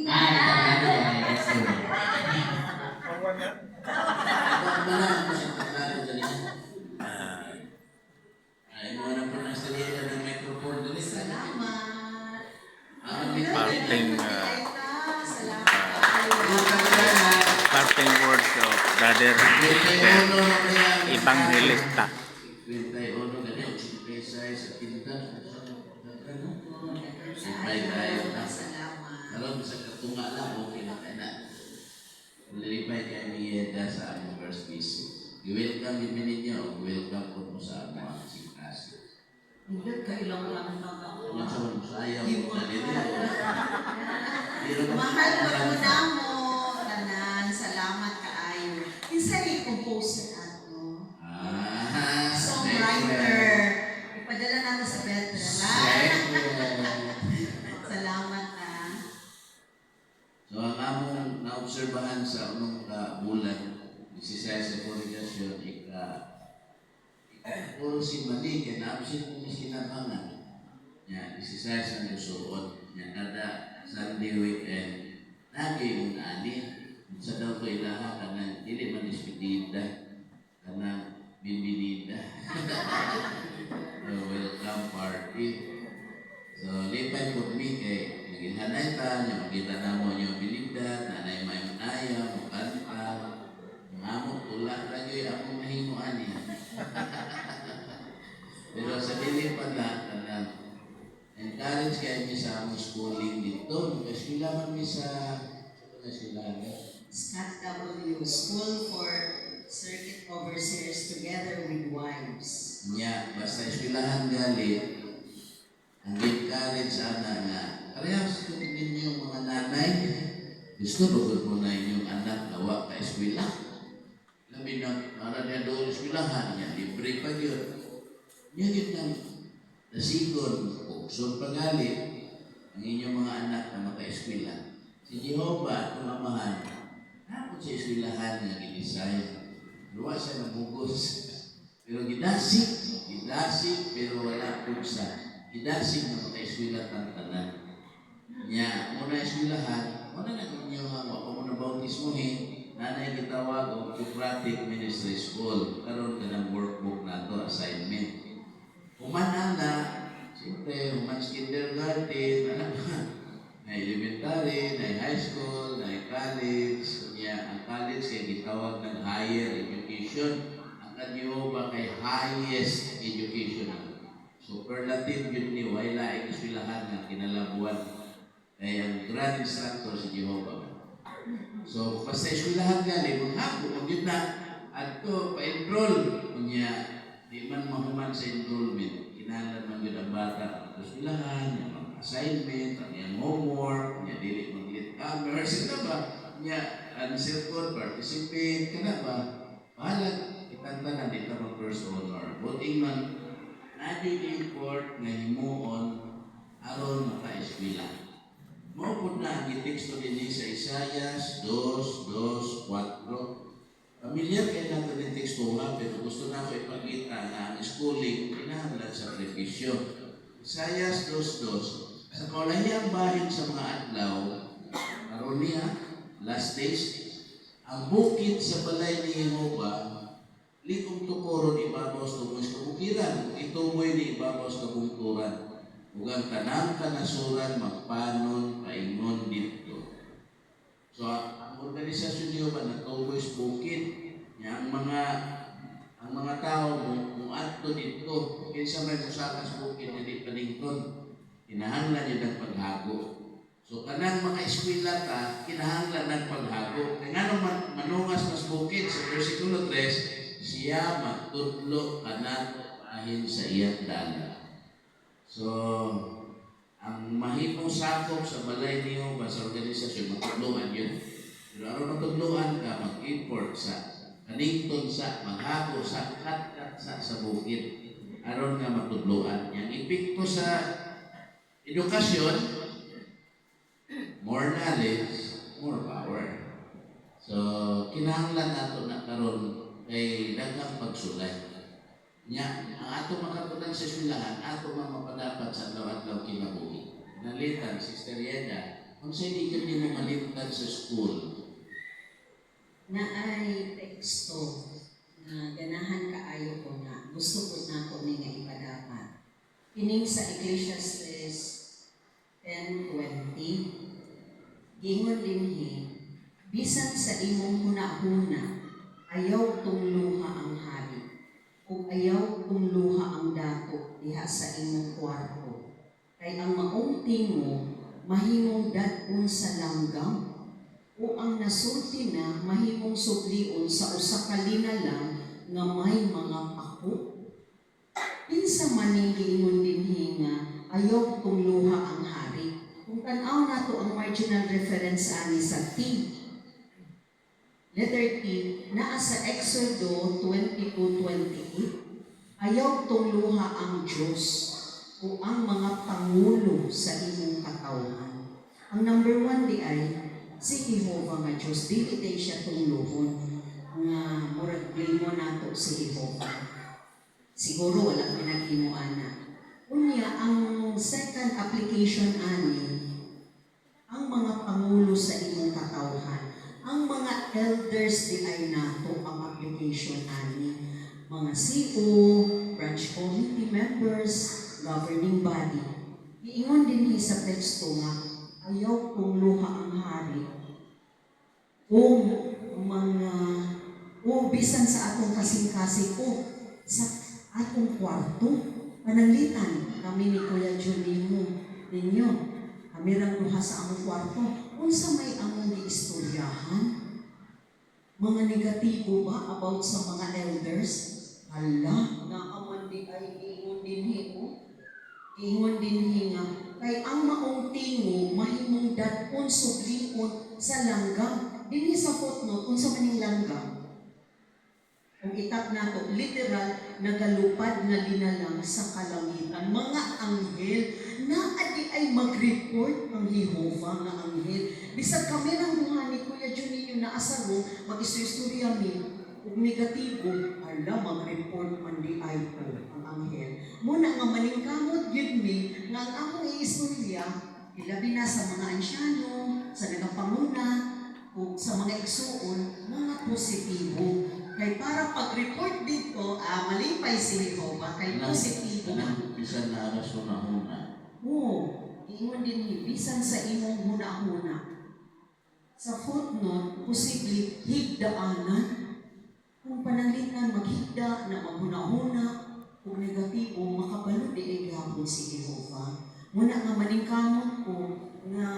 Ah, ito na ito. Ako ba sa Tagalog ganina? Ay, mo na po ng sarili ng microphone dali. Salamat. Parting, Salamat. Parting words of Brother Evangelista. 31 gani, 86, 70. Sipay tayo na. Salamat. Karon sa katunga lang, okay na ka na. Nalipay kay ni Yeda sa among first visit. I-welcome yun ninyo, welcome po mo sa among ang singkasi. Hindi kailangan lang ako. Yung sa mga sayaw, dali. Mahal ko po na mo, tanan. Salamat kaayo. Kinsa ni composer ato? Ah, Songwriter. Ipadala namin sa Bethel. Salamat ah. So ang among naobserbahan sa unong ka bulan, 16 sa kongregasyon, ika ika puro si Mani, kaya na-absent mo mas kinabangan. Ya, 16 ang usuot. Ya, kada Sunday weekend, lagi yung ani. Sa daw ko ilaha, kanang dili man despedida, kanang bienvenida. So, welcome party. So, lipay po mi kay nagilhanay ta, nya makita na mo yung bilibda, nanay may manaya, mukanta, ang amo, tula lagi ako mahimo ani. Pero sa dili pa na, kanang encourage kayo mi sa among schooling dito. Nag-eskwela man mi sa eskwelahan ka? Scott W. School for Circuit Overseers Together with Wives. Nya, basta eskwelahan gali, ang encourage ana nga, parehas kung ninyong mga nanay, gusto ba mo na inyong anak na wa ka eskwela? Labi na, para niya doon eskwelahan niya, libre pa yun. Niya yun ng nasigon, pugson pagali, ang inyong mga anak na maka-eskwela. Si Jehovah, itong amahan, hapon sa eskwelahan nga gidesign. Luwa siya nabugos. Pero gidasig, gidasig, pero wala pugsa. Gidasig na maka-eskwela tang tanan. Nya, muna eskwelahan, muna na inyo ang wa pa mo na bautismohin, nanay gitawag og Theocratic Ministry School. Karon ka ng workbook nato, assignment. Human na, siyempre, human sa kindergarten, ano ba? Na elementary, na high school, na college. Nya, ang college kay gitawag ng higher education. Ang kanyo ba kay highest education. Superlative yun ni way laing eskwelahan nga kinalabuan. Kay ang grand instructor si Jehovah. So, basta eskwelahan gali, maghako, magyud na, adto pa-enroll. Unya, di man mahuman sa enrollment. Kinahanglan man yun ang bata ang eskwelahan, yung mga assignment, ang iyang homework, unya dili mag late comers, ito ba? Unya, answer code, participate, kana ba? Bahalag, itantanan dito mag first honor. Buting man, na effort nga himuon aron maka-eskwela. Mao pud na ang giteksto dinhi sa Isayas 2, 2, 4. Pamilyar kay nato ning teksto ha, pero gusto na ako ipakita na ang schooling kinahanglan sa sakripisyo. Isayas 2.2. Sa kaulahiyang bahin sa mga adlaw, karon niya, last days, ang bukid sa balay ni Jehova, likom tukoron ibabaw sa tumoy sa kabukiran, itumoy ni ibabaw sa kabungturan. Ug ang tanang kanasuran magpanon paingon didto. So ang organisasyon niyo ba natuboy sa bukid, nya ang mga tao mo muadto didto, kinsa may musaka sa bukid dili panington. Kinahanglan yun ang paghago. So kanang maka-eskwela ta, kinahanglan ng paghago. Kay nganong manungas mas bukid sa versikulo 3, siya magtudlo kanato ahin sa iyang dalan. So, ang mahimong sakop sa balay niyo ba sa organisasyon, matudloan yun. Pero aron matudloan ka, mag-import sa kanington sa, maghago sa, kat sa bukid. Aron nga matudloan. Yang epekto sa edukasyon, more knowledge, more power. So, kinahanglan nato na karon kay daghang pagsulay. Nya, ang ato makatunan sa eskwelahan, ato man mapadapat sa adlaw-adlaw kinabuhi. Nalitan, Sister Yeda, Unsay di gyud nimo malimtan sa school? Naay teksto nga ganahan kaayo ko nga gusto ko nako ni nga ipadapat. Kining sa Ecclesiastes 10:20, giingon dinhi, "Bisan sa imong hunahuna, ayaw tungluha ang hari ug ayaw tungluha ang dato diha sa imong kwarto, kay ang maong tingo mahimong dad-on sa langgam o ang nasulti na mahimong sublion sa usa ka linalang nga may mga pako." Kinsa man ning giingon dinhi nga ayaw tungluha ang hari? Kung tan-aw nato ang marginal reference ani sa T, letter T, naa sa Exodo 22:28. Ayaw tungluha ang Diyos o ang mga pangulo sa imong katawhan. Ang number one di ay si Jehova nga Diyos, dili day siya tungluhon nga murag blame mo nato si Jehova. Siguro wala pinaghimo ana. Unya, ang second application ani, ang mga pangulo sa imong katawhan, ang mga elders di ay nato ang application ani. Mga CO, branch committee members, governing body. Giingon din sa teksto nga ayaw tungluha ang hari kung mga o bisan sa atong kasing-kasing o sa atong kwarto. Pananglitan kami ni Kuya Junimo ninyo, kami rang duha sa among kwarto, unsa may among giistoryahan? Mga negatibo ba about sa mga elders? Hala, naa man di ay giingon dinhi o giingon dinhi nga kay ang maong tingo mahimong dad-on, sublion sa langgam. Dinhi sa footnote, unsa man ning langgam? Kung itap nato, literal, nagalupad nga linalang sa kalangitan. Mga anghel, naa di ay mag-report ang Jehova nga anghel. Bisag kami ng duha ni Kuya Juninho naa sa room, mag-istorya mi, ug negatibo, ala, mag-report man di ay ko ang anghel. Muna nga maningkamot gyud mi nga ang among iistorya, ilabi na sa mga ansyano, sa nagapanguna, ug sa mga igsuon, mga positibo. Kay para pag-report dito, malipay si Jehova kay positibo. Kanang bisan na aras una-una. Oo, ingon din, bisan sa imong huna-huna. Sa footnote, posible higdaanan. Kung pananglitan maghigda na maghuna-huna ug negatibo, makabalo di ay gihapon si Jehova. Muna nga maningkamot ko nga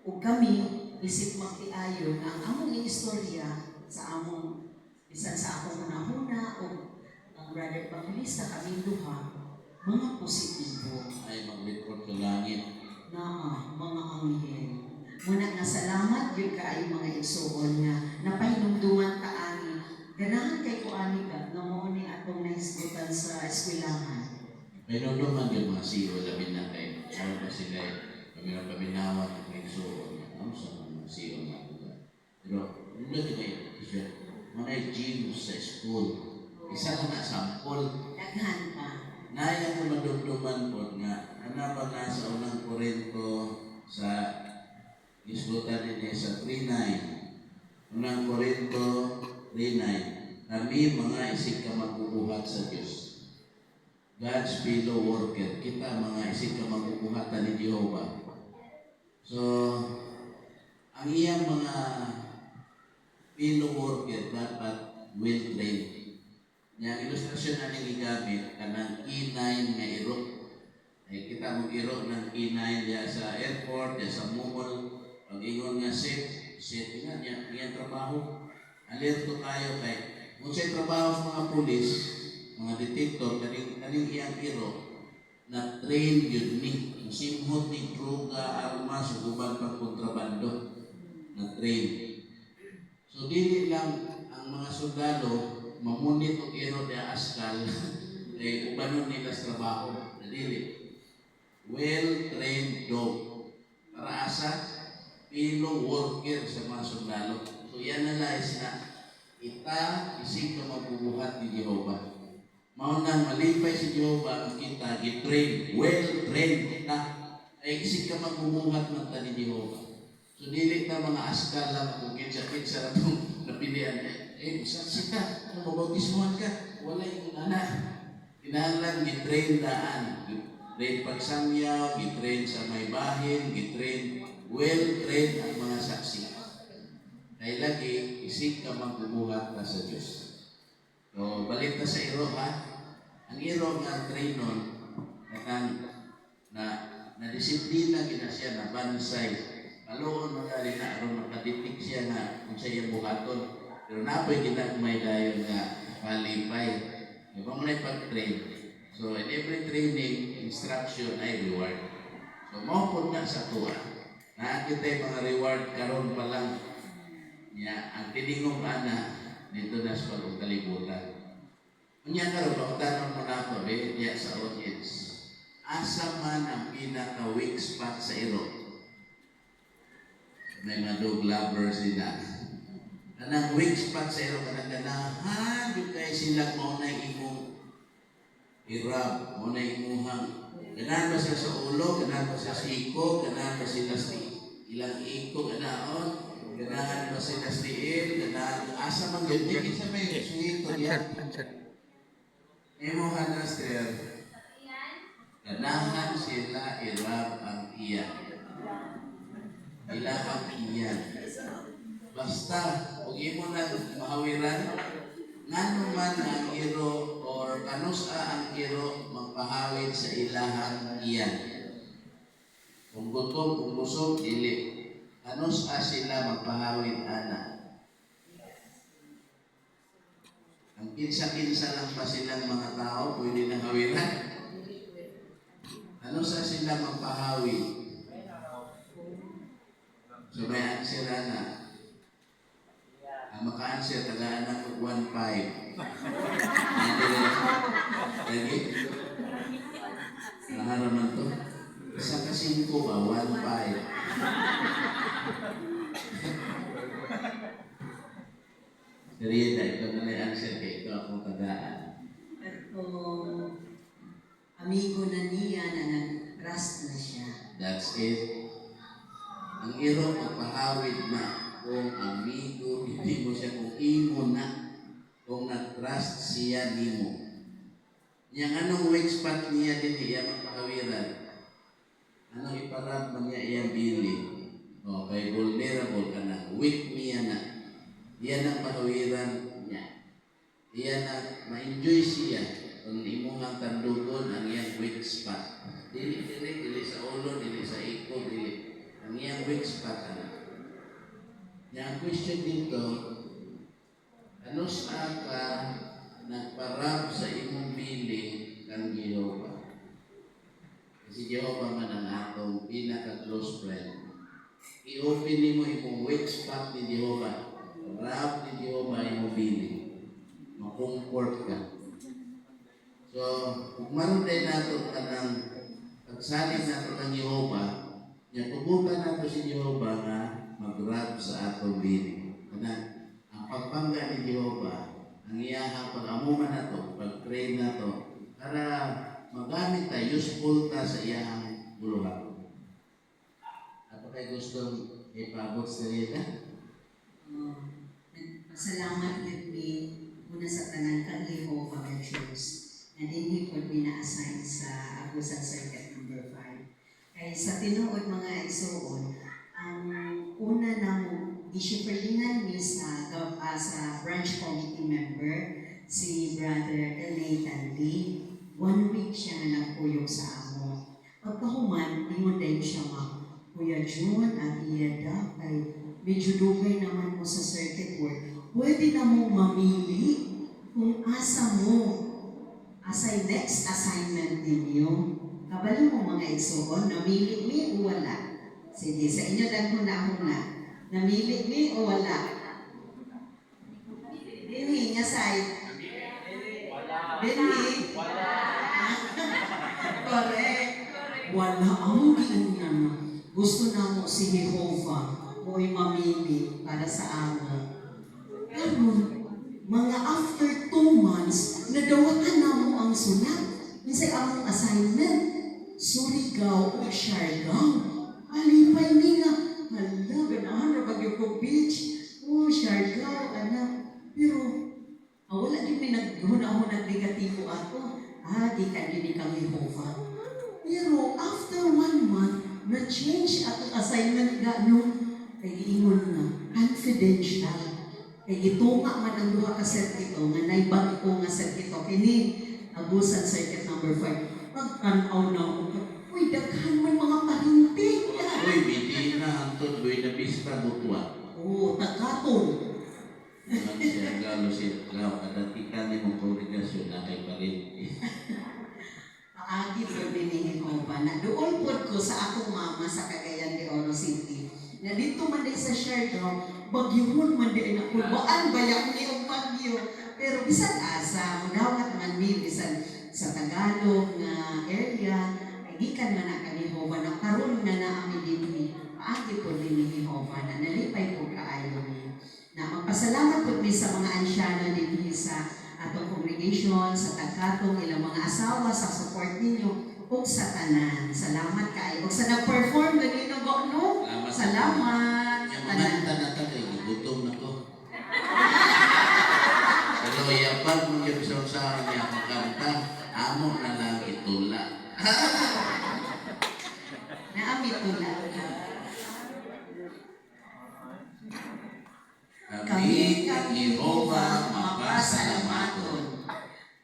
ug kami isip magtiayon nga ang among iistorya sa among bisan sa akong hunahuna o ang Brother Evangelista, kaming duha, mga positibo. Ay mag-report sa langit. Naa mga anghel. Muna nga salamat gyud kaayo, mga igsuon, nga napahinumduman ta ani. Ganahan kay ko ani ka nga mao ni atong nahisgutan sa eskwelahan. May nunduman yung mga CEO, labi na kay ano ba sila eh, kami ang paminawan ng mga igsuon ano sa mga CEO na ito. Pero, hindi kayo, siya, mga gym sa school. Isa ka na sample. Daghan pa. Naya ko madumduman po nga, ano ba nga sa Unang Korinto sa isgutan din sa 3.9. Unang Korinto 3.9. Kami mga isig ka magbubuhat sa Diyos. God's fellow worker. Kita mga isig ka magbubuhatan ni Jehovah. So, ang iyang mga fellow worker dapat well-trained. Yang ilustrasyon na ning gigamit kanang K9 nga iro. Ay kita mong iro ng K9 diya sa airport, diya sa mall. Pag ingon nga safe, safe nga niya iyang trabaho. Alerto kayo kay kung sa trabaho sa mga pulis, mga detector, kaning iyang iro na train yun ni simhot ni droga, armas ug uban pang kontrabando na train. So dili lang ang mga sundalo mamunit og iro diya askal kay ubanon nila sa trabaho. Dili. Well-trained dog. Para asa fellow worker sa mga sundalo. So i-analyze na kita isig ka magbubuhat ni Jehovah. Mao nang malipay si Jehovah ang kita gi-train, well-trained na. Ay isig ka magbubuhat man ta ni Jehova. So dili ta mga askal lang kung kinsa-kinsa ra tong napilian. Eh, saksi ka, kung mabautismohan ka, wala yung ana. Kinahanglan gitrain daan. Gitrain pagsangyaw, gitrain sa may bahin, gitrain, well-trained ang mga saksi. Kay lagi, isig ka magbubuhat ka sa Diyos. So, balik na sa iro ha. Ang iro nga trainon, kanang na na disiplina gina siya na bansay. Kaluon man dali na aron makaditik siya nga kung sa iyang buhaton. Pero napoy ginagmay dayon nga palipay. Di ba mo na pag-train? So, in every training, instruction ay reward. So, mao pod na sa tuwa. Naa kita'y mga reward karon pa lang niya ang tiningog ana dito na sa bagong kalibutan. Unya karon pangutanon mo na ako be diya sa audience. Asa man ang pinaka weak spot sa iro? May mga dog lovers din na. Kanang weak spot sa iro, kanang ganahan jud kay sila mao na imong i-rub, mao na imuhang ganahan ba sila sa ulo, ganahan ba sila sa iko, ganahan ba sila sa ilang iko, ganaon, ganahan ba sila sa tiil, ganahan, asa man gyud, di kinsa may suhito diya. Answer, answer. Imo Hanaster, ganahan sila i-rub ang iya. Ilahang iyan. Basta, kung imo na mahawiran, ngano man ang iro or kanusa ang iro magpahawid sa ilahang iyan. Kung gutom, kung busog, dili. Kanusa sila magpahawid ana. Ang kinsa-kinsa lang ba silang mga tao, pwede na hawiran? Ano sa sila magpahawid? So may answer na. Ang maka-answer, tagaan ako 1.5. Lagi? Naharaman to? Isa ka 5 ba? 1.5. Rieta, ikaw na lang answer kay ikaw akong tagaan. Pero amigo na niya na nag-trust na siya. That's it. Ang iro magpahawid na kung amigo, hindi mo siya kung imo na, kung nag-trust siya nimo. Yang anong weak spot niya din iya magpahawiran? Anong iparab man niya iyang bili? O, kay vulnerable ka na, weak niya na. Iyan ang pahawiran niya. Iyan na ma-enjoy siya kung imuhang tandugon ang iyang weak spot. Dili, dili, dili sa ulo, dili sa iko, dili. Ang iyang weak spot ano. Nya ang question dito, ano sa ka nagpa-rub sa imong bili kang Jehova? Kasi Jehova man ang atong pinaka-close friend. I-open nimo imong weak spot ni Jehova. Rub ni Jehova imong bili. Ma-comfort ka. So, kung maroon din nato kanang pagsalig nato kang Jehova, nya tugutan nato si Jehova nga mag-rub sa atong bili. Kana ang pagbangga ni Jehova, ang iyahang pag-amuman nato, pag-train nato, para magamit ta, useful ta sa iyahang buluhaton. Ato kay gustong ipaabot sa Rita? Nagpasalamat gyud mi una sa tanan kang Jehova nga Diyos na dinhi pod mi na-assign sa Agusan Circuit number 5. Kay sa tinuod, mga igsuon, ang una namo gishepherdingan mi sa branch committee member si Brother Nathan Lee. One week siya nga nagpuyok sa amo. Pagkahuman, ingon dayon siya nga, "Kuya Jun at Iyada, kay medyo dugay naman mo sa circuit work, pwede na mo mamili kung asa mo, asay next assignment ninyo." Kabalo mo, mga igsuon, namili mi o wala? Sige, sa inyo lang huna-huna. Namili mi o wala? Dinhi, nga side. Dinhi. Wala. Correct. Wala ang giingnan. Gusto na mo si Jehovah mo'y mamili para sa amo. Pero, mga after 2 months, nadawatan na mo ang sulat. Minsan among assignment. Surigao ug Siargao. Alipay ni nga, hala, ganahan ra ba gyud ko beach? Oh, Siargao, anak. Pero, wala gyud mi naghuna-hunag negatibo ato. Ah, gikan gyud ni kang Jehova. Pero after one month, na-change atong assignment ga, no? Kay giingon nga, confidential. Kay gitunga man ang duha ka circuit nga naibag ko nga circuit kini Agusan Circuit number 5. Pagtan-aw na ako, uy, daghan man mga parinti. Uy, Medina, Anton, Buena Vista, Butuan. Oo, Tagkatong. Naman siya, galo siya, galo, kadatikan ni mong kongregasyon na kay parinti. Paagi po ni Jehova na dool pod ko sa akong mama sa Cagayan de Oro City. Na dito man day sa Siargao, bagyuhon man day na kulbaan bayak ni og bagyo. Pero bisan asa, mudawat man mi bisan sa Tagalog nga area, ay gikan man na kang Jehova na karon nga naa mi dinhi. Paagi po ni Jehova na nalipay po kaayo mi. Na magpasalamat po mi sa mga ansyano dinhi sa atong congregation, sa Tagkatong, ilang mga asawa, sa support ninyo, ug sa tanan. Salamat kaayo. Ug sa nag-perform ganino go, no? Salamat. Salamat sa Yung tanan. manganta na ta kay gigutom na ko. Pero yapag mo yung isang sa niya makanta, amo na lang itula. Naami tula. Kami kang Jehova mapasalamaton.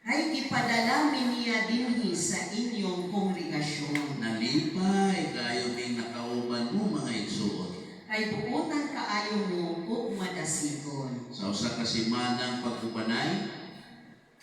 Kay gipadala mi niya dinhi sa inyong kongregasyon. Nalipay kayo ming nakauban mo mga igsuon. Kay buotan kaayo mo ug madasigon. Sa usa ka semanang pag-ubanay,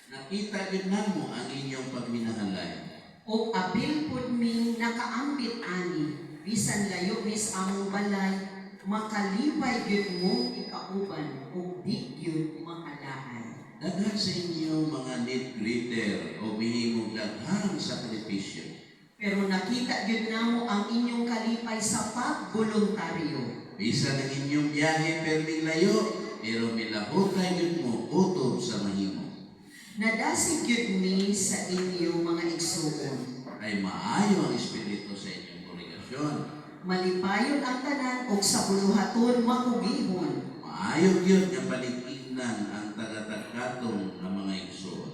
nakita gyud namo ang inyong pagminahalay. O apil pud mi nakaambit ani, bisan layo mis among balay, makalipay gyud mo ikauban ug di gyud makalahay. Daghan sa inyo mga need greeter o mihimong daghang sakripisyo. Pero nakita gyud namo ang inyong kalipay sa pagboluntaryo. Bisan ang inyong biyahe perming layo, pero milahutay gyud mo utob sa mahimo. Nadasig gyud mi sa inyong mga igsuon. Ay maayo ang espiritu sa inyong kongregasyon. Malipayon ang tanan ug sa buluhaton makugihon. Maayo gyud nga paligingnan ang tagatagkatong nga mga igsuon.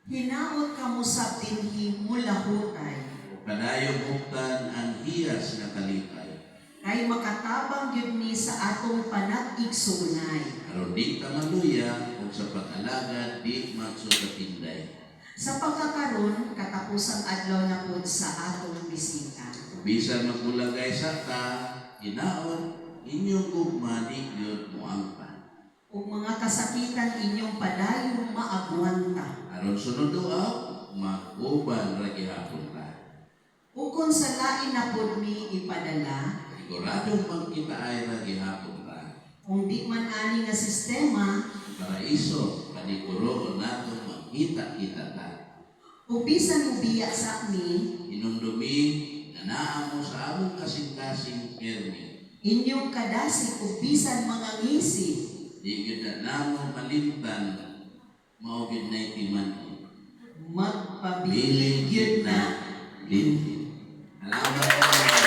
Hinaot kamo sa dinhi mulahutay. O padayong huktan ang hiyas nga kalipay. Kay makatabang gyud ni sa atong panag-igsuonay. Aron di ta maluya ug sa pag-alagad di magsukatinday. Sa pagkakaron, katapusang adlaw na pod sa atong bisita. Bisan magbulagay sa ta, hinaot, inyong gugma di gyud moangpan. Ug mga kasakitan inyong padayong maagwanta. Aron sunod duaw, mag-uban ra gihapon ta. Ug kon sa lain na pod mi ipadala, Siguradong magkita ay ra gihapon ta. kung di man ani nga sistema, Paraiso, paniguroon nato magkita-kita ta. ug bisan mobiya sa mi, Inumdumi, na naa mo sa among kasing-kasing permi. inyong kadasig ug bisan mga ngisi, Di gyud na namo malimtan, mao gyud nay timan. Magpabilin gyud na Lintin. Salamat.